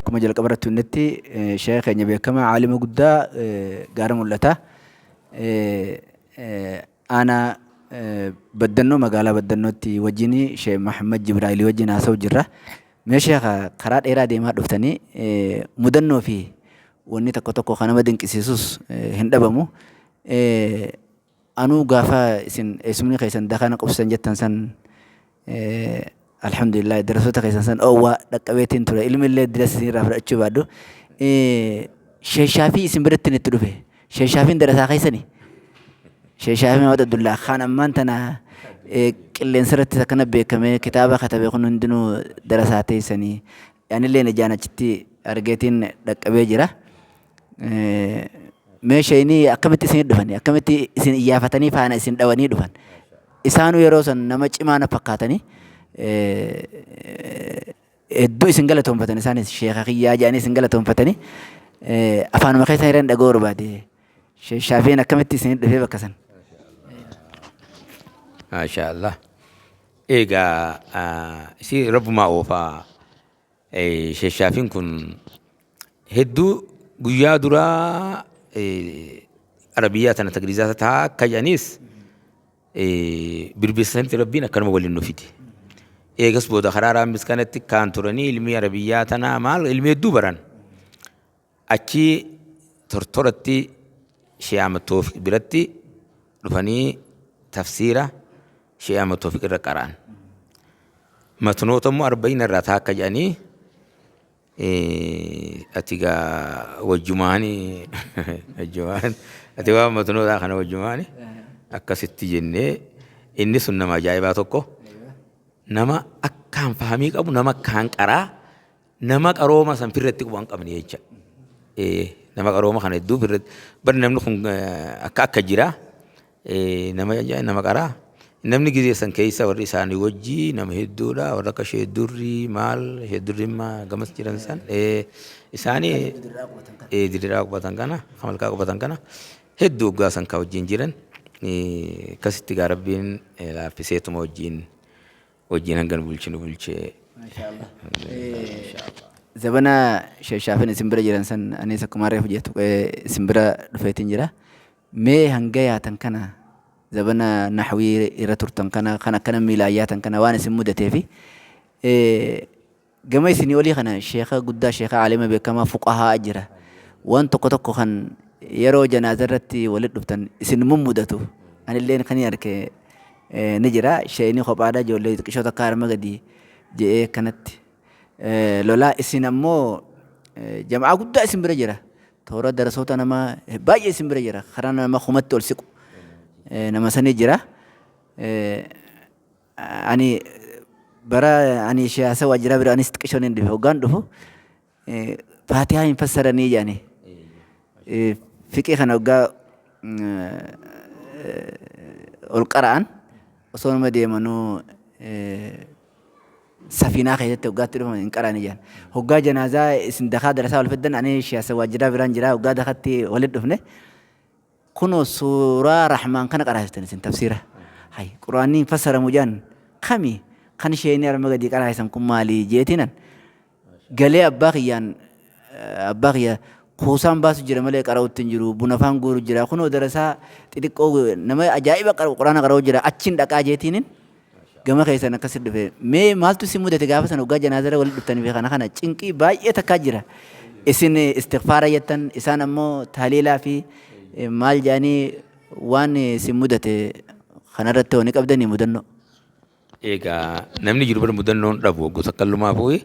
Akkuma jalqaba irratti hundetti sheekha keenya beekamaa aalima guddaa gaara mul'ata. Aanaa Baddannoo, magaalaa Baddannootti wajjin Sheekh Mahammad Jibraayilii wajjin haasa'u jirra. Mee sheekha, karaa dheeraa deemaa dhuftanii mudannoo fi wanni tokko tokko kan nama dinqisiisus hin dhabamu. Anuu gaafa isin eessumni keessan dakana qubsisan jettan san, alhamdulillah, darasoota keessan san oowwaa dhaqqabeetiin ture. Ilmi illee diras isin irraa fudhachuu baadhu. Sheekh Shaafii isin biratti itti dhufe. Sheekh Shaafiin darasaa keessani. Sheekh Shaafii Mahamad Abdullaa kaan ammaan tana qilleensa irratti akkana beekamee kitaaba katabe kun hundinuu darasaa teessanii. Anillee ijaan achitti argeetiin dhaqqabee jira. Mee sheeyni akkamitti isin dhufani? Akkamitti isin iyyaafatanii faana isin dhawanii dhufan? Isaanuu yeroo san nama cimaa na fakkaatanii hedduu isin galatoonfatan, isaanis sheeka kiyyaa jedhanii isin galatoonfatanii, afaanuma keessan irraan dhaga'uu barbaade. Sheekh Shaafiin akkamitti isin dhufee bakka san? Maasha Allah. Egaa isii rabbumaa oofaa. Sheekh Shaafiin kun hedduu guyyaa duraa Arabiyyaa tana tagriizaa taa akka jedhaniis birbirsanti rabbiin akkanuma waliin nu fide. Eegas booda karaa raambis kanatti kaan turanii ilmii Arabiyyaa tanaa maal ilmii hedduu baran. Achi tortoratti Sheekh Ahmad Toofiq biratti dhufanii tafsiira Sheekh Ahmad Toofiq irra qara'an. Matnoota immoo arba'iin irraa taakka jedhanii, ati gaa wajjumaani wajjumaan ati waan matnoota kana wajjumaani akkasitti jennee, inni sun nama ajaa'ibaa tokko, nama akkaan fahamii qabu, nama akkaan qaraa, nama qarooma san firratti quba hin qabne jecha. Nama qarooma kana hedduu firratti bar namni kun akka akka jira, nama nama qaraa. Namni gizee san keessa warri isaanii wajjii nama hedduudha, warra akka Sheeddurrii maal Sheeddurrii immaa gamas jiran san isaanii diriiraa qubatan kana, kamalkaa qubatan kana hedduu waggaa san ka wajjin jiran. Akkasitti gaa rabbiin laaffiseetuma wajjin wajjin hanga nu bulchinu bulchee. Zabana Sheekh Shaafiin isin bira jiran san anis akkuma reefu jettu isin bira dhufeetiin jira. Mee hanga yaatan kana, zabana nahwii irra turtan kana, kan akkana miilaan yaatan kana, waan isin mudatee fi gama isinii olii kana sheeka guddaa, sheeka aalima beekamaa fuqahaa jira. Waan tokko tokko kan yeroo janaaza irratti walitti dhuftan isin mummudatu. Anilleen kan arge ni jira. Sheeyni kophaadha, ijoollee xiqqishoo takka harma gadi je'ee akkanatti lolaa, isin ammoo jama'aa guddaa isin bira jira. Toora darasoota nama baay'ee isin bira jira. Karaa nama kumatti ol siqu nama sanii jira. Ani bara ani siyaasa waajjiraa bira anis xiqqishoon hin dhufe, hoggaan dhufu faatihaa hin fassaranii jedhani. Fiqii kana hoggaa ol qara'an osoo nama deemanuu safiinaa keessatti hoggaatti dhufan hin qara'anii jedhan. Hoggaa janaazaa isin dakaa darasaa wal fiddan, ani siyaasa waajjiraa biraan jira, hoggaa dakatti walitti dhufne kunoo suuraa Rahmaan kana qaraasiftan isin tafsiira. Hay, Quraanni hin fassaramu jedhan, kami kan isheen arma gadi qaraasisan kun maali jeetinan galee abbaa kiyyaan, abbaa kiyya kuusaan baasu jira malee qara'utti hin jiru, buna faan guuru jira, kunoo darasaa xixiqqoo nama ajaa'iba quraana qara'u jira, achiin dhaqaa jeetiinin gama keessan akkasi dhufe. Mee maaltu isin mudate gaafa sana hoggaa janaazara walitti dhuftanii fi kana kana cinqii baay'ee takkaa jira. Isin istighfaara jettan, isaan ammoo tahliilaa fi maal jedhanii, waan isin mudate kanarratti hoo ni qabdanii mudannoo? Egaa namni jiru bara mudannoon dhabu gosa kallumaa fu'i.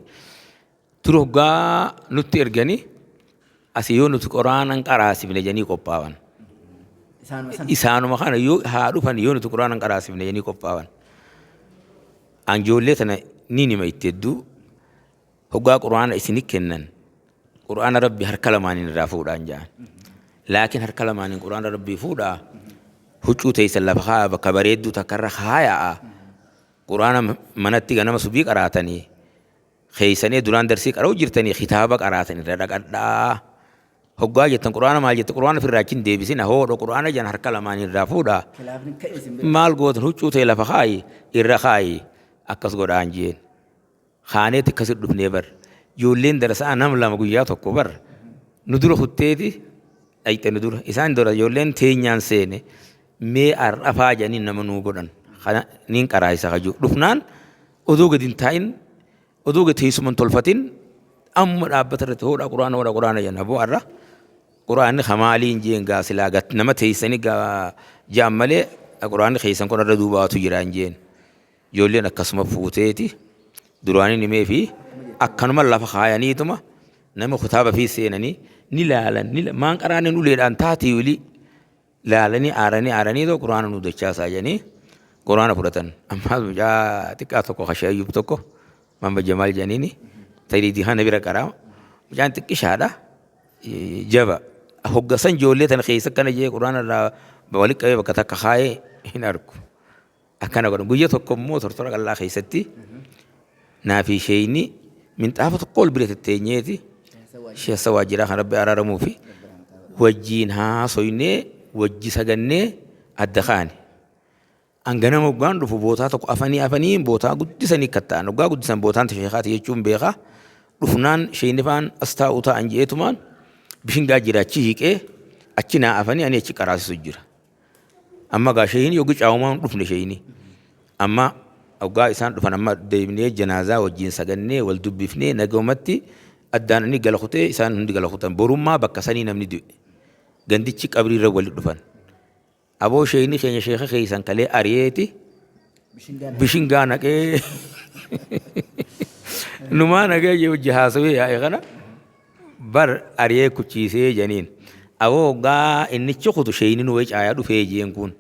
Tura hoggaa nutti erganii asii yoo nuti qoraanan qaraasifne jedhanii qophaawan. Isaanuma kana yoo haa dhufan, yoo nuti quraanan qaraasifne jedhanii qophaawan. Anjoollee tana ni nima itti hedduu hoggaa quraana isini kennan, quraana rabbi harka lamaaniin irraa fuudhaan jedhan. Laakiin harka lamaaniin quraana rabbii fuudhaa, huccuu teessan lafa kaa'a, bakka bareedduu takka irra kaaya'a. Quraana manatti ganama subii qaraatanii keessanii duraan darsii qara'u jirtanii kitaaba qaraatan irra dhaqadhaa. Hoggaa jettan quraana maal jette, quraana ofirraa achi hin deebisina, hoodho quraana jan harka lamaaniin irraa fuudhaa. Maal gootan, huccuu ta'e lafa kaayi, irra kaayi, akkas godhaan jeen. Kaaneeti akkasi dhufnee bar. Ijoolleen darasaa nama lama guyyaa tokko bar nu dura kutteeti dhayxe nu dura. Isaan dura ijoolleen teenyaan seene mee ar'afaa jedhanii nama nuu godhan. Kana niin qaraayisa kajuu. Dhufnaan odoo gadi hin taa'in, odoo gadi teessuma hin tolfatin, amma dhaabbata irratti hoodha quraana, hoodha quraana jenna. Aboo arra quraanni kamaaliin jeen gaa silaa gat nama teessanii gaa jaan malee quraanni keessan kun irra duubaatu jira hin jeen. Ijoolleen akkasuma fuuteeti duraanii nimee fi akkanuma lafa kaayaniituma nama kutaaba fi seenanii ni laalan ni maan qaraaneen uleedhaan taatii wili laalanii aaranii aaranii too quraana nu dachaasaa jedhanii quraana fudhatan. Ammaas mucaa xiqqaa tokko kashee Ayyuub tokko Mamba Jamaal jedhaniini tarii kana bira qaraa mucaan xiqqishaadha jaba. Hoggasan ijoollee tana keessa akkana jee quraana irraa walitti qabee bakka takka kaayee hin argu. Akkana godhan. Guyya tokko immoo tortora qal'aa keessatti naa fi sheeyni minxaafa tokko ol bira tetteenyeeti sheessa waajjiraa kan rabbi araaramuu fi wajjiin haasoynee wajji sagannee adda kaane. An ganama hoggaan dhufu bootaa tokko afanii afanii bootaa guddisanii katta'an. Hoggaa guddisan bootaan sheekaati jechuun beekaa. Dhufnaan sheeyni faan as taa'u taa'an jeetumaan bishingaa jira achi hiiqee achi naa afanii ani achi qaraasisu jira. Amma gaa sheeyini yoggi caawumaan dhufne sheeyini. Amma hoggaa isaan dhufan amma deemnee janaazaa wajjin sagannee wal dubbifnee nagahumatti addaan inni gala kutee isaan hundi gala kutan. Borummaa bakka sanii namni du'e. Gandichi qabrii irra wali dhufan. Aboo sheeyini keenya sheeka keessan kalee ari'eeti bishingaa naqee numaa naqee wajji haasawee yaa'e kana bar ari'ee kuchiisee janiin. Aboo hoggaa innichi kutu sheeyini nu wayi caayaa dhufee jeen kun.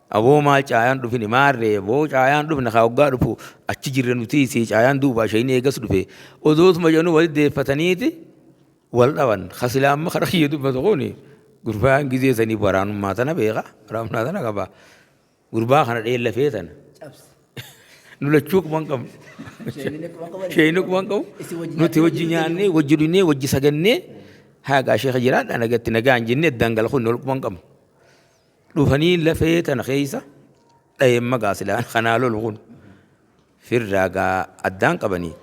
Aboo maal caayaan dhufini maarree boo caayaan dhufne kaa hoggaa dhufu achi jirra nuti si caayaan duuba sheeyini eegas dhufe. Odootuma jedhanu walitti deeffataniiti wal dhawan. Ka silaa amma kara kiyya dubbatu kuni gurbaan gizee sanii waraanummaa tana beeka, waraanummaa tana qaba. Gurbaa kana dhee lafee tana. Nu lachuu quban qabnu. Sheeyini quban qabu. Nuti wajji nyaannee, wajji dhugnee, wajji sagannee haagaa sheeka jiraadha nagatti nagaan jennee addaan gala kun ol quban qabnu. Dhufanii lafee tana keessa dhaheen magaa silaan kanaa lolu kun. Firraa gaa addaan qabanii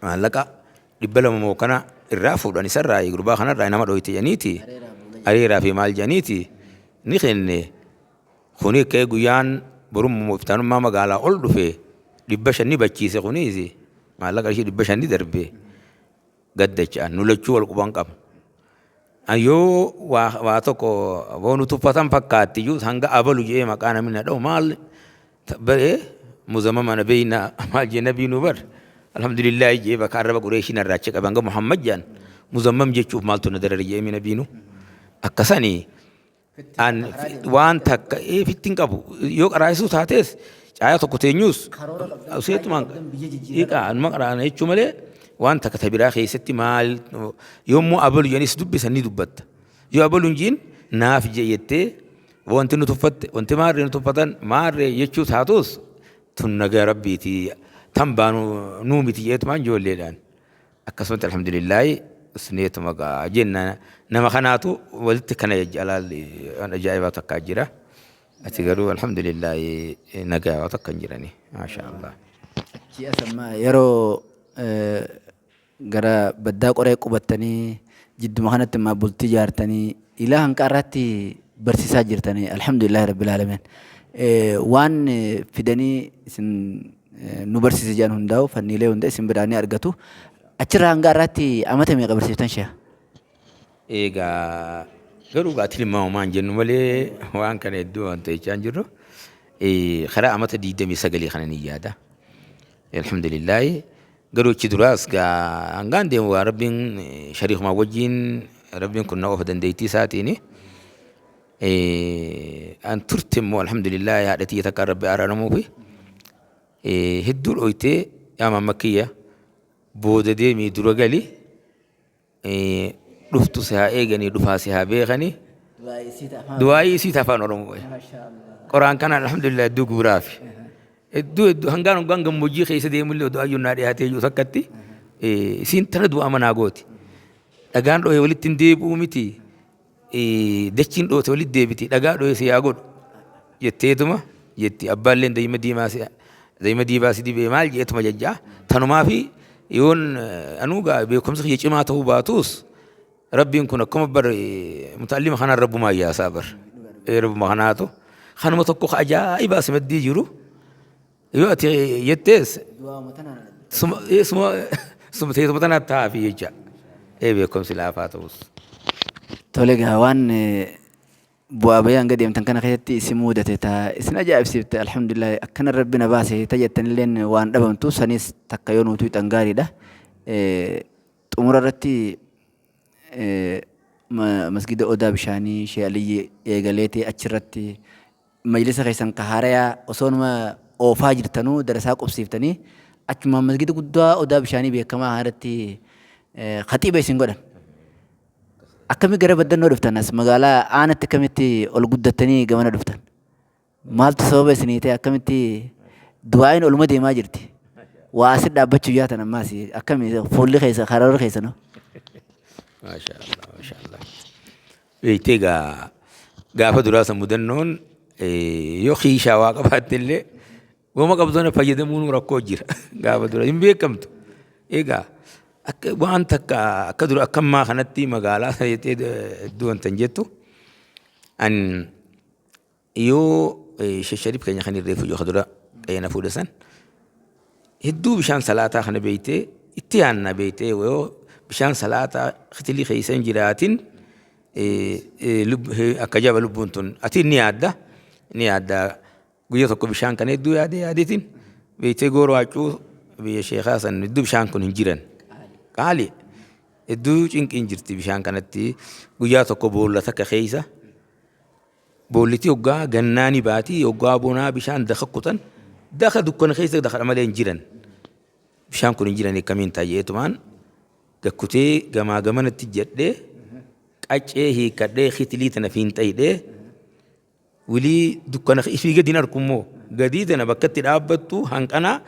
maallaqa 200 moo kana irraa fuudhan isarraa gurbaa kanarraa nama dhoyte jedhaniiti areeraa fi maal jedhaniiti ni kenne. Kuni ka'ee guyyaan borummoo iftaanummaa magaalaa ol dhufe 500 ni bachiise, kunis maallaqa ishii 500 ni darbe gaddacha'an. Nu lachuu wal quban qabna. Yoo waa tokko boo nu tuffatan fakkaatti iyyuu hanga abalu jedhee maqaa namni na dha'u maal baree muzamama na beeyna maal jee nabii nu bar alhamdulillahi jee bakka arraba qureeshii narraa achi qabe hanga Muhammad jedhan muzammam jechuuf maaltu na darare jee mi nabiinu akkasanii an waan takka fitti hin qabu yoo qaraasisuu taates caayaa tokko teenyuus seetumaan hiikaa anuma qaraana jechuu malee waan takka ta biraa keessatti maal yommuu abalu jedhanis dubbisan ni dubbatta yoo abalu hin jiin naaf jee jettee wanti nu tuffatte wanti maarree nu tuffatan maarree jechuu taatus tun nagaa rabbiiti tan baanu nuu miti jeetumaan ijoolleedhaan akkasumatti alhamdulillaahi usneetuma gaa jenna. Nama kanaatu walitti kana jalaal waan ajaa'ibaa takkaa jira. Ati garuu alhamdulillaahi nagaa waa takka hin jirani, maasha Allah. Achii as amma yeroo gara baddaa qoree qubattanii jidduma kanatti immoo bultii ijaartanii ilaa hanqa irratti barsiisaa jirtanii, alhamdulillahi rabbil aalamiin. Waan fidanii isin nu barsiise jedhan hundaa'u fanniilee hunda isin biraa ni argatu. Achirraa hanga har'aatti amata meeqa barsiiftan, sheekh? Egaa garuu gaa tilmaamumaan jennu malee waan kana hedduu waan ta'echaa hin jirru. Karaa amata 29 kana ni yaada. Alhamdulillaahi. Garuu achi duraas gaa hangaan deemu waa rabbiin shariikumaa wajjin rabbiin kun na oofa dandeettii isaatiini. An turte immoo alhamdulillaahi haadha tiyya takka rabbi araaramuufi hedduu dhoytee yaa mamma kiyya booda deemii dura gali, dhuftu si haa eeganii, dhufaa si haa beekanii, du'aayii isii afaan Oromoo. Qoraan kana alhamdulillah hedduu guuraafi. Hedduu hedduu hangaan hoggaan gammoojjii keessa deemullee oduu ayyuun naa dhiyaatee jiru takkatti isiin tana du'aa manaa gooti. Dhagaan dho'ee walitti hin deebi'uu miti. Dachiin dhoote walitti deebiti, dhagaa dho'ee si haa godhu jetteetuma jetti. Abbaalleen daa'ima diimaa si daa'ima diibaa si dibee maal jeetuma jajjaa tanumaa fi Yoon anuu gaa beekumsa kiyya cimaa ta'uu baatus, Rabbiin kun akkuma bar muta'allima kanaan Rabbumaa yaasaa bar. Rabbuma kanaatu kanuma tokko ka ajaa'ibaa si maddii jiru yoo ati jettees suma suma suma teessuma tanaatti ta'aafi jecha. Beekumsi laafaa ta'us. Tole egaa, waan bu'aa bayii hanga deemtan kana keessatti isin mudate ta isin ajaa'ibsiifte, alhamdulillah akkana Rabbi na baase ta jettanilleen waan dhabamtu sanis takka yoo nuutu hixan gaariidha. Xumura irratti, masgida Odaa Bishaanii Shee Aliyyi eegaleeti achirratti majlisa keessan ka haarayaa osoonuma oofaa jirtanuu darasaa qubsiiftanii, achumaan masgida guddaa Odaa Bishaanii beekamaa irratti khaxiiba isin godhan. Akkami gara Baddannoo dhuftan? As magaalaa aanatti akkamitti ol guddattanii gamana dhuftan? Maaltu sababa isinii ta'e? Akkamitti du'aayin oluma deemaa jirti? Waa asit dhaabbachuu yaatan ammaas akkami fuulli keessa karoora keessa no? Maasha Allah, maasha Allah. Beektee egaa, gaafa duraa san mudannoon yoo kiishaa waa qabaatte illee wama qabdu fayyadamuun rakkoo jira. Gaafa dura hin beekamtu. Egaa akka waan takka akka dura akka ammaa kanatti magaalaa sana jettee hedduu wanta hin jettu. An yoo Shasharif keenya kan irree fuyyoo dura qeena fuudhe san hedduu bishaan salaataa kana beeytee itti yaanna. Beeytee, yoo bishaan salaataa kitilii keessa hin jiraatin akka jaba lubbuun tun ati ni yaadda, ni yaadda. Guyya tokko bishaan kana hedduu yaadee yaadeetiin, beeytee, gooroo haccuu biyya sheekaa san hedduu bishaan kun hin jiran, qaali, hedduu cinqiin jirti bishaan kanatti. Guyyaa tokko boolla takka keessa, boolliti hoggaa gannaa ni baati, hoggaa bonaa bishaan daka kutan, daka dukkana keessa daka malee hin jiran. Bishaan kun hin jiran, akkamiin taa'eetumaan gakkutee gamaa gamanatti jedhee qaccee hiikkadhee kitilii tana fiinxayidhee wilii dukkana ifii gadi hin arku immoo gadii tana bakka itti dhaabbattu hanqanaa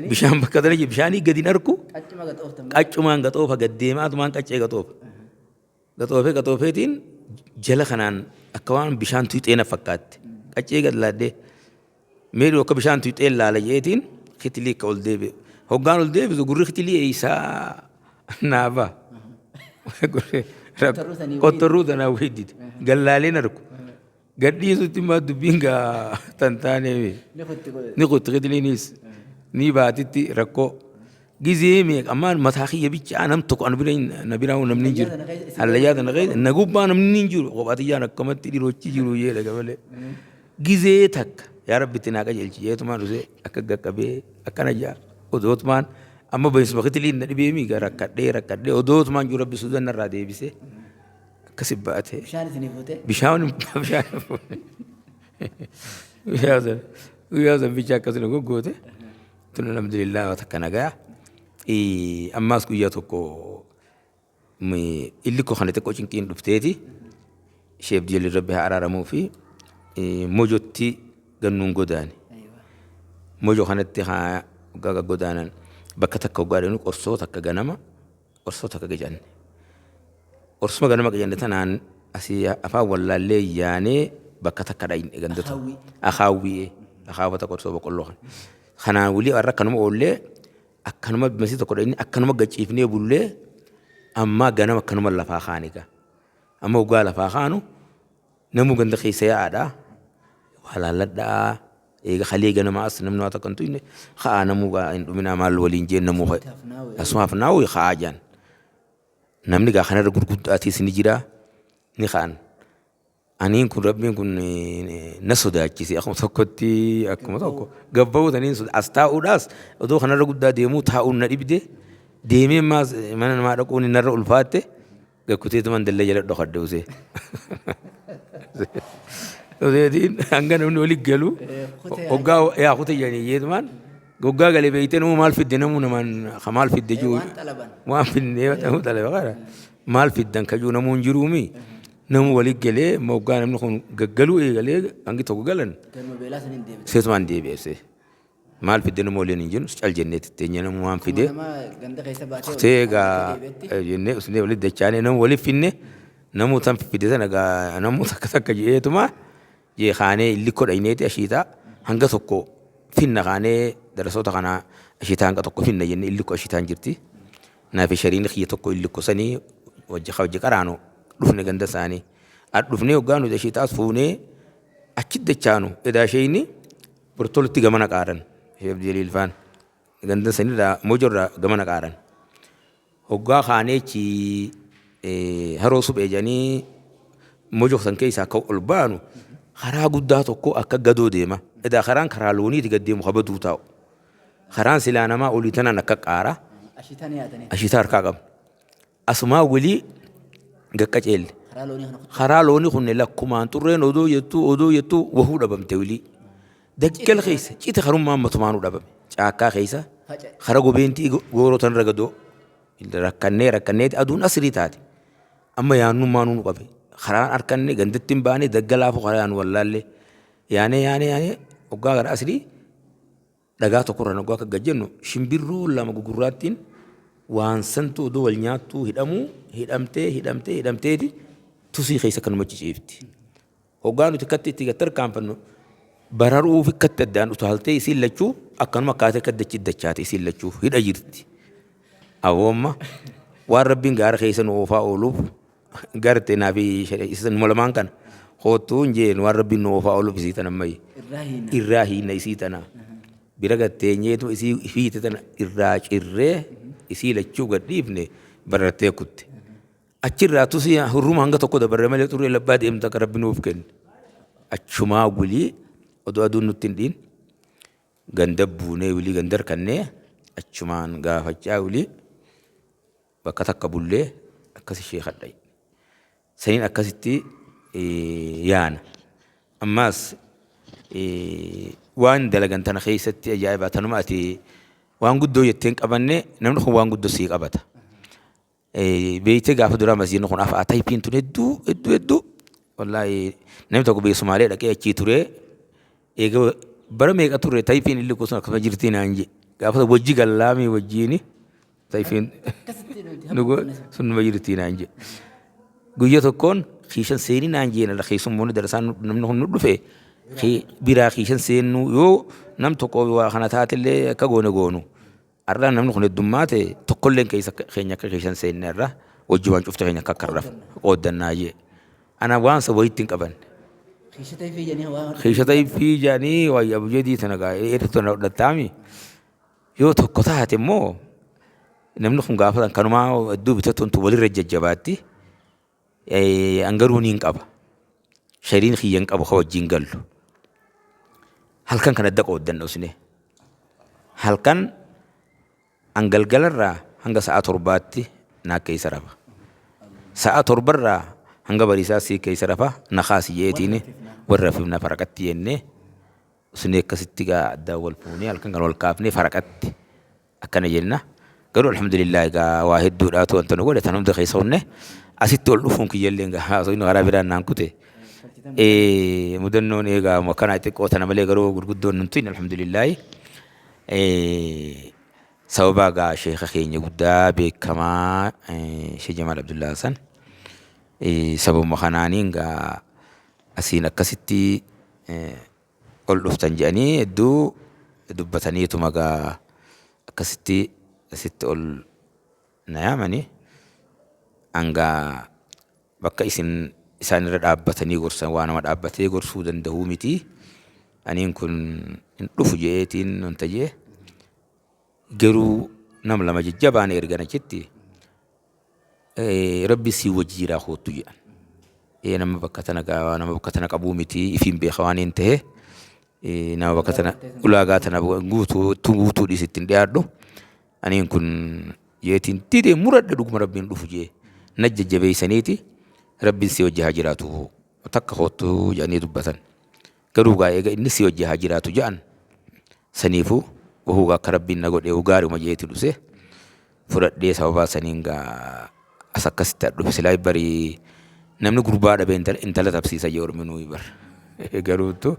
bishaan bakka tana bishaanii gadi hin arku. Qaccumaan gaxoofa gad deemaatumaan qaccee gaxoofa. Gaxoofee gaxoofeetiin jala kanaan akka waan bishaan tuyxee na fakkaatte. Qaccee gad laaddee meedhuu akka bishaan tuyxee laala jeetiin kitilii akka ol deebi'e. Hoggaan ol deebisu gurri kitilii eeysaa naaba. Qottorruu tanaa weeddite. Gallaaleen arku. Gadhiisutti immoo dubbiin gaa tan taanee ni kutti kitiliinis ni baatitti rakkoo. Gizee meeqa ammaan mataa kiyya bichaa, nam tokko ana bira na biraa namni hin jiru. Hallayyaa tana keessa na gubbaa namni hin jiru. Kophaa tiyyaan akkamatti dhiroochi jiru jee dhaga malee. Gizee takka yaa Rabbi itti naa qajeelchi jeetumaan dhufee akka gaqqabee akkana jaa odootumaan amma beeksuma kitiliin na dhibee miiga rakkadhee rakkadhee odootumaan jiru Rabbi suudan narraa deebisee akkasi baate. Bishaan isinii fuutee? Bishaan bishaan fuute. Guyyaa san guyyaa san bichaa akkasuma goggoote. Tun alhamdulillah takka nagaa. Ammaas guyyaa tokko illi koo kana xiqqoo cinqiin dhufteeti. Isheef dijalli Rabbi haa araaramuu fi Mojotti gannuun godaane. Mojo kanatti haa hoggaa godaanan bakka takka hoggaa dhanu qorsoo takka ganama qorsoo takka gajanne. Qorsuma ganama gajanne tanaan asii afaan wallaallee yaanee bakka takka dhayne ganda tokko. Akaawwii. Akaawwata qorsoo boqqolloo kana. Kanaan wulii har'a akkanuma oollee, akkanuma masii tokko dhayne, akkanuma gachiifnee bullee, ammaa ganama akkanuma lafaa kaane gaa. Amma hoggaa lafaa kaanu namuu ganda keessa yaa'aadha. Waa laalladhaa. Eega kalee ganama as namni waa takka hin tuyne ka'aa, namuu gaa hin dhuminaa maal waliin jeen, namuu ka'e. Asumaaf naawwi ka'aa jaan. Namni gaa kanarra gurguddaatiis ni jira, ni ka'an. Aniin kun Rabbiin kun na sodaachise akkuma tokkotti, akkuma tokko gabba'uu taniin as taa'uudhaas odoo kanarra guddaa deemuu taa'uun na dhibde, deemee maas mana namaa dhaquun narra ulfaatte, gakkuteetuman dallee jala dhokadhe usee. Useetiin hanga namni wali galu hoggaa yaa kute jedhanii jeetumaan hoggaa galee beeytee namuu maal fidde, namuu namaan ka maal fidde jiru waan finnee namuu xalaba kana maal fiddan kajuu namuu hin jiruumi, namuu wali galee hoggaa namni kun gaggaluu eegalee hangi tokko galan seetumaan deebi'e. Maal fidde namuu waliin hin jiru, cal jennee titteenya, namuu waan fide kutee egaa jennee usnee walitti dachaanee namuu waliif finne, namuu tan fide sana egaa namuu takka takka je'eetuma jee kaanee illikko dhayneeti ashiitaa hanga tokko finna kaanee darasoota kana. Ashitaa hanga tokko finna jennee illikko ashitaan jirti. Naafi shariini kiyya tokko illikko sanii wajji wajji qaraanu dhufne ganda isaanii. Ad dhufnee hoggaa nuti ashitaas fuunee achi dachaanu edaa sheeyni bortolutti gamana qaaran. Sheekh Abdijaliil faan ganda sanirraa mojorraa gamana qaaran. Hoggaa kaanee achi haroo suphee jedhanii mojo san keessaa akka ol baanu karaa guddaa tokko akka gadoo deema. Edaa karaan karaa looniiti gad deemu kabaduu taa'u. Karaan silaa namaa olii tanaan akka qaara. Ashitaa ni yaadanii. Ashitaa harkaa qabna. Asumaa walii gaqqaceelle. Karaa loonii kana kutu. Karaa loonii kunne lakkumaan xurreen odoo jettuu odoo jettuu wahuu dhabamte wilii. Daggal keessa cite karummaan matumaanuu dhabame. Caakkaa keessa Faca'e. kara gobeentii gooroo tanarra gadoo rakkannee rakkanneeti aduun asrii taate. Amma yaannummaanuu nu qabe. Karaan harkanne gandatti hin baane daggalaafuu karaa yaanu wallaallee. Yaanee yaanee yaanee hoggaa gara asrii dhagaa tokkorraan hoggaa akka gad jennu shimbirroo lama gugurraattiin waan santu odoo wal nyaattuu hidhamuu hidhamtee hidhamtee hidhamteeti tusii keessa akkanuma ciciifti. Hoggaa nuti akkatti itti gad tarkaanfannu bararuuf akkatti addaan utaaltee isiin lachuu akkanuma akkaatee akka dachi dachaate isiin lachuu hidha jirti. Awoomma waan rabbiin gaara keessa nu oofaa ooluuf garte naa fi numa lamaan kana koottuu hin jeen waan rabbiin nu oofaa ooluuf isii tana ammayyi. Irraa hiina. Irraa hiina isii tana. Bira gatteenyeetu isii hiite tana irraa cirree isii lachuu gad dhiifne barartee kutte. Achirraa tusii hurruma hanga tokko dabarre malee xurree labbaa deemtu akka rabbi nuuf kenne. Achumaa wilii odoo aduun nutti hin dhiin ganda buunee wilii ganda harkannee achumaan gaafachaa wilii bakka takka bullee akkas ishee kadha. Saniin akkasitti yaana. Ammaas waan dalagan tana keessatti ajaa'ibaa tanuma ati waan guddoo jettee hin qabanne namni kun waan guddoo sii qabata. Beeytee gaafa duraa masjiidni kun afaa taypiin tun hedduu hedduu hedduu wallaahi namni tokko biyya Sumaalee dhaqee achii turee eega bara meeqa turre taypiin illee gosa akkasuma jirtii naan jee gaafa wajji gallaamii wajjiini taypiin sun numa jirtii naan jee guyya tokkoon kiishan seenii naan jee nala keessummoonni darasaan namni kun nu dhufe biraa kiishan seennuu yoo nam tokko waa kana taatellee akka goone goonu Arra namni kun heddummaate tokkolleen keessa keenya akka keessa hin seenne irra wajjumaan cufti keenya akka akka raf qooddannaa jee. Ana waan san wayitti hin qabanne. Keessa ta'e fi jedhanii waa Keessa ta'e fi jedhanii waayee abujadii tana gaa eertu tana hodhattaami. Yoo tokko taate immoo namni kun gaafa kanumaa hedduu bitatuun walirra jajjabaatti. An garuu niin qaba. Shariin kiyya hin qabu ka wajjin gallu. Halkan kan adda qooddanna usne. Halkan an galgalarraa hanga sa'a torbaatti naa keessa rafa. Sa'a torbarraa hanga bariisaa sii keessa rafa na kaasi jeetiin warra rafifna faraqatti jennee usnee akkasitti gaa addaan wal fuunee halkan kan wal kaafnee faraqatti akkana jenna. Garuu alhamdulillah egaa waa hedduudhaatu wanta nu godhe tan hunda keessa hunne asitti ol dhufuun kiyyallee egaa haasofni karaa biraan naan kute. Mudannoon egaa akkanaa xiqqoo tana malee garuu gurguddoon nun tuyin alhamdulillah. Sababa egaa sheeka keenya guddaa beekamaa Sheekh Jamaal Abdullaa Hasan sababuma kanaaniin egaa asiin akkasitti ol dhuftan jedhanii hedduu dubbataniituma gaa akkasitti asitti ol na yaamani hangaa bakka isin isaan irra dhaabbatanii gorsan waa nama dhaabbatee gorsuu danda'uu miti aniin kun hin dhufu je'eetiin wanta jee garuu nam lama jajjabaan ergan achitti Rabbi sii wajji jiraa koottu jedhan. Ee nama bakka tana gaa nama bakka tana qabuu miti ifiin beeka waan hin ta'e nama bakka tana ulaagaa tana guutuu guutuu dhiisi ittiin dhiyaadhu. Aniin kun jeetiin didee muradhe dhuguma rabbiin dhufu jee na jajjabeessaniiti rabbiin sii wajji haa jiraatu takka koottu jedhanii dubbatan. Garuu gaa eega inni sii wajji haa jiraatu jedhan saniifuu wahuu akka rabbiin na godhe gaariuma jeeti dhuse. Fudhadhee sababaa saniin gaa as akkasitti dhufe silaa bari namni gurbaa dhabee intala tabsiisa jee orminuu bar garuutu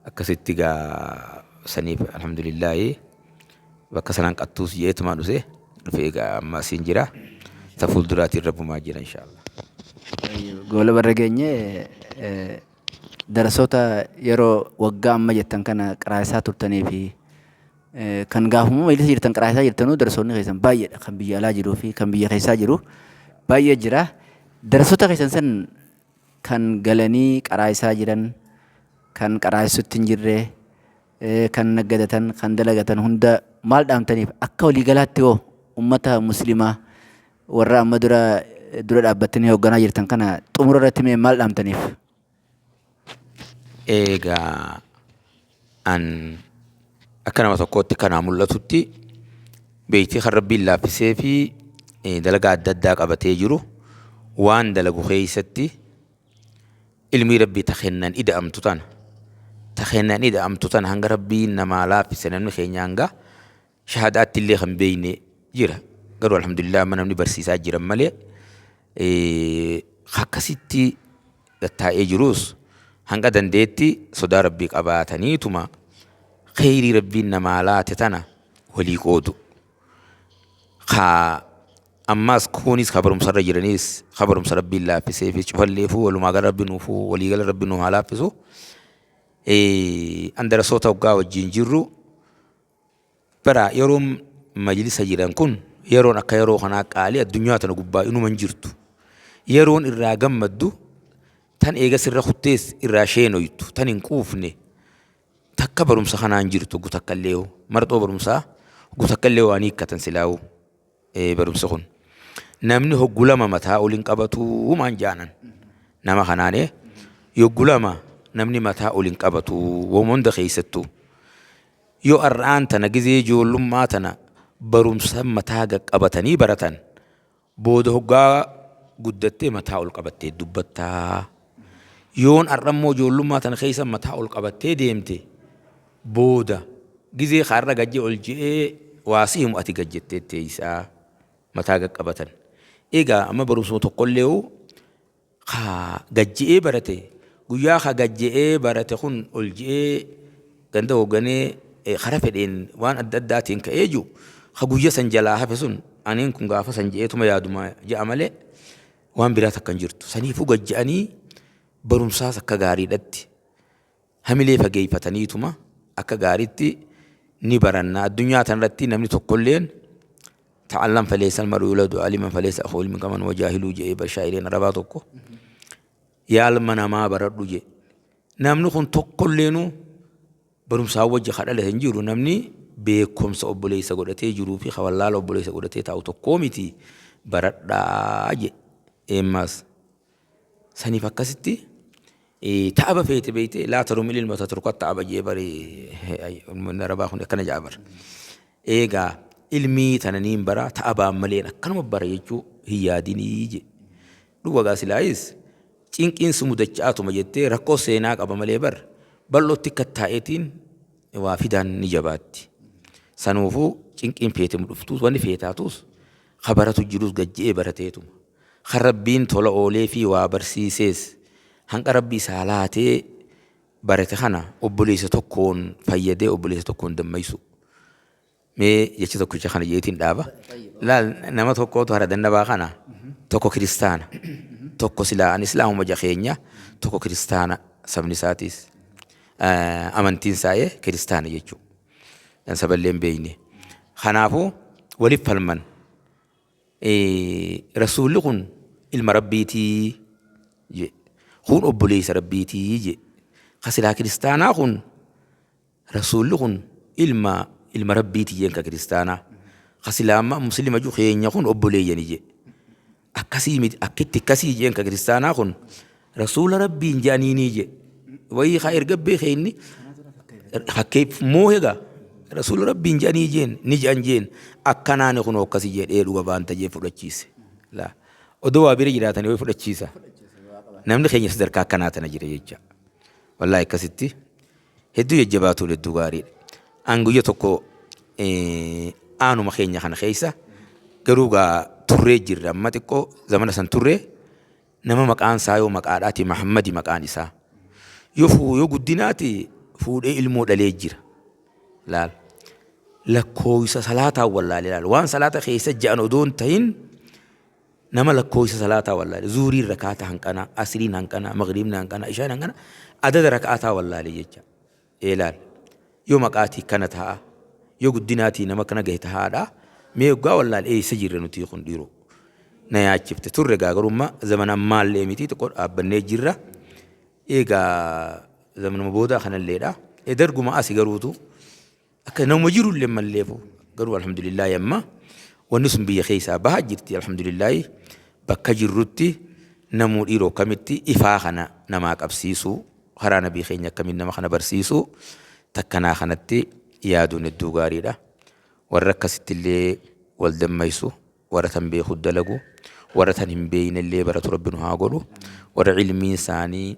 akkasitti gaa saniif alhamdulillaahi bakka sanaan qattuus jeetumaa dhuse dhufee gaa amma asiin jira ta fuulduraatiin rabbumaa jira inshaallah. Goola barra geenye darasoota yeroo waggaa amma jettan kana qaraasaa turtanii fi Kan gaafuma majlisa jirtan qaraasaa jirtanuu darasoonni keessan baay'eedha. Kan biyya alaa jiruu fi kan biyya keessaa jiru baay'ee jira. Darasoota keessan san kan galanii qaraasaa jiran, kan qaraasisutti hin jirre, kan naggadatan, kan dalagatan hunda maal dhaamtaniif? Akka waliigalaatti hoo ummata muslimaa warra amma dura dura dhaabbattanii hoogganaa jirtan kana xumura irratti mee maal dhaamtaniif? Egaa an akka nama tokkootti kanaa mul'atutti beektii kan Rabbiin laaffisee fi dalagaa adda addaa qabatee jiru waan dalagu keessatti ilmii Rabbii ta kennan ida'amtu tana ta kennan ida'amtu tana hanga Rabbiin namaa laaffise namni keenya hanga shahaadaatti illee kan beekne jira. Garuu alhamdulillah amma namni barsiisaa jiran malee akkasitti gattaa'ee jirus hanga dandeetti sodaa Rabbii qabaataniituma kheyrii Rabbiin namaa laate tana walii qoodu. Ka ammaas kuunis ka barumsarra jiraniis ka barumsa Rabbiin laaffisee fi cufalleefuu walumaa gala Rabbi nuufuu walii gala Rabbi nu haa laaffisu. An darasoota hoggaa wajjin jirru bara yeroon majlisa jiran kun yeroon akka yeroo kanaa qaalii addunyaa tana gubbaa inuma hin jirtu. Yeroon irraa gammaddu tan eega sirra kuttees irraa sheenoytu tan hin quufne takka barumsa kanaa hin jirtu gu takka illee marxoo barumsaa gu takka illee waan hiikkatan silaa'u barumsi kun. Namni hoggu lama mataa ol hin qabatu maan jaanan nama kanaane yoggu lama namni mataa ol hin qabatu wooma hunda keessattuu. Yoo ar'aan tana gizee ijoollummaa tana barumsa mataa qaqqabatanii baratan booda hoggaa guddattee mataa ol qabattee dubbattaa. Yoon ar'ammoo ijoollummaa tana keessa mataa ol qabattee deemte booda gizee kaarra gajjee ol je'ee waa si himu ati gajjettee teessaa mataa qaqqabatan. Egaa amma barumsuma tokkollee ka gajje'ee barate guyyaa ka gajje'ee barate kun ol je'ee ganda hoogganee kara fedheen waan adda addaatiin ka'ee jiru ka guyya san jalaa hafe sun aniin kun gaafa san je'eetuma yaaduma je'a malee waan biraa takka hin jirtu. Saniifuu gajje'anii barumsaas akka gaariidhatti hamilee fageeffataniituma akka gaariitti ni baranna. Addunyaa tanarratti namni tokkolleen ta'allam faleessa almaru yuladu aliman faleessa akhu ilmin kaman wajaahiluu je'ee bashaa'ireen arabaa tokko yaa ilma namaa baradhu je'e. Namni kun tokkolleenuu barumsaa wajji ka dhalate hin jiru namni beekumsa obboleessa godhatee jiruu fi ka wallaala obboleessa godhatee taa'u tokkoo miti baradhaa je'e. Eemmaas saniif akkasitti ta'aba feete beeyte laa tarum ilma tatruka ta'aba jee bari ummanni arabaa kun akkana ja'a bara. Eegaa ilmii tana niin bara ta'abaan maleen akkanuma bara jechuu hin yaadinii je. Dhuga gaa silaayis cinqiin si mudacha'aatuma jettee rakkoo seenaa qaba malee bar bal'ootti kattaa'eetiin waa fidaan ni jabaatti. Sanuufuu cinqiin feete dhuftuus wanni feetaatus ka baratu jirus gajje'ee barateetuma. Kan Rabbiin tola oolee fi waa barsiisees hanqa Rabbi isaa laatee barate kana obboleessa tokkoon fayyadee obboleessa tokkoon dammaysu. Mee jecha tokkicha kana jeetiin dhaaba. Laal nama tokkootu hara dannabaa kana tokko kiristaana tokko silaa ani islaamuma jakeenya tokko kiristaana sabni isaatiis amantiin isaa'ee kiristaana jechuudha. Dan saballee hin beekne. Kanaafuu waliif falman. Rasuulli kun ilma Rabbiitii je. Kun obboleessa Rabbiitii je. Ka silaa kiristaanaa kun rasuulli kun ilma ilma Rabbiiti jeen ka kiristaanaa. Ka silaa amma muslima ju keenya kun obboleeyyani je. Akkasii miti akkitti akkasii jeen ka kiristaanaa kun rasuula Rabbiin je'aniinii je. Wayii ka erga beekee inni fakkeef moo egaa rasuula Rabbiin je'anii jeen ni je'an jeen akkanaani kun akkasii jedhee dhuga baanta jee fudhachiise. Laa odoo waa bira jiraatanii wayii fudhachiisa. Namni keenya sadarkaa akkanaa tana jira jecha. Wallaahi akkasitti hedduu jajjabaatuun hedduu gaariidha. An guyya tokko aanuma keenya kana keessa garuu gaa turree jirra amma xiqqoo zamana san turree nama maqaan isaa yoo maqaadhaati Mahammadi maqaan isaa. Yoo fuu yoo guddinaati fuudhee ilmoo dhalee jira. Laal. Lakkoofsa salaataa wallaalee laal. Waan salaata keessa ja'an odoo hin ta'in nama lakkoofsa salaataa wallaalee. Zuuriin rakaata hanqanaa, asriin hanqanaa, magriibni hanqanaa, ishaan hanqanaa adada rakaataa wallaalee jecha. Ee laal. Yoo maqaatii kana ta'a. Yoo guddinaatii nama akkana gahe tahaadha. Mee hoggaa wallaal eessa jirra nuti kun dhiiroo. Na yaachifte turre gaa garuu amma zamana ammaallee miti xiqqoo dhaabbannee jirra. Egaa zamanuma boodaa kanalleedha. Darguma asi garuutu akka nama jirullee malleefu garuu alhamdulillaahi amma wanni sun biyya keessaa bahaa jirti alhamdulillaahi. Bakka jirrutti namuu dhiiroo akkamitti ifaa kana namaa qabsiisuu, karaa nabii keenya akkamiin nama kana barsiisuu, takkanaa kanatti yaaduun hedduu gaariidha. Warra akkasitti illee wal dammaysu, warra tan beeku dalagu, warra tan hin beekne illee baratu rabbi nu haa godhu. Warra ilmiin isaanii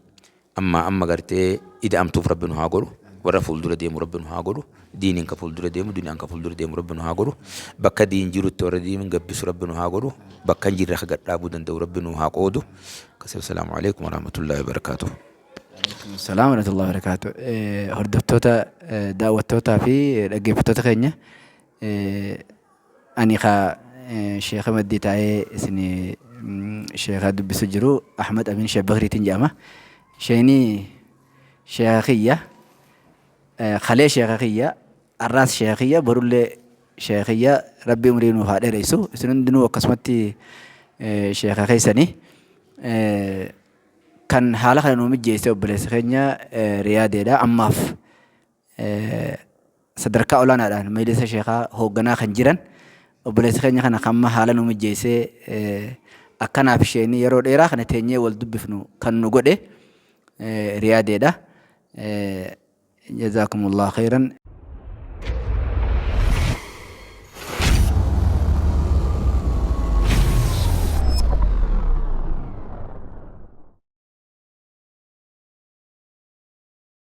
amma amma gartee ida'amtuuf rabbi nu haa godhu. Warra fuuldura deemu rabbi nu haa godhu. Diiniin ka fuuldura deemu, duniyaan ka fuuldura deemu rabbi nu haa godhu. Bakka diin jirutti warra diin gabbisu rabbi nu haa godhu. Bakka hin jirre ka gad dhaabuu danda'u rabbi nu haa qoodu. Akkasii assalaamu alaikum warahmatullaahi wabarakaatuh. Salaam warahmatullahi wabarakatuh. Hordoftoota, daawwattootaa fi dhaggeeffattoota keenya, ani ka sheeka maddii taa'ee isin sheeka dubbisu jiru Ahmad Amin Sheekh Bakriitiin jedhama. Sheeni sheeka kiyya, kalee sheeka kiyya, arraas sheeka kiyya, borullee sheeka kiyya. Rabbi umrii nuuf haa dheeressu. Isin hundinuu akkasumatti sheeka keessanii. Kan haala kana nuu mijjeesse obboleessa keenya Riyaadeedha. Ammaaf sadarkaa olaanaadhaan majlisa sheekaa hoogganaa kan jiran obboleessa keenya kana kan amma haala nuu mijjeessee akkanaaf isheen yeroo dheeraa kana teenyee wal dubbifnu kan nu godhe Riyaadeedha. Jazaakumullahu khairan.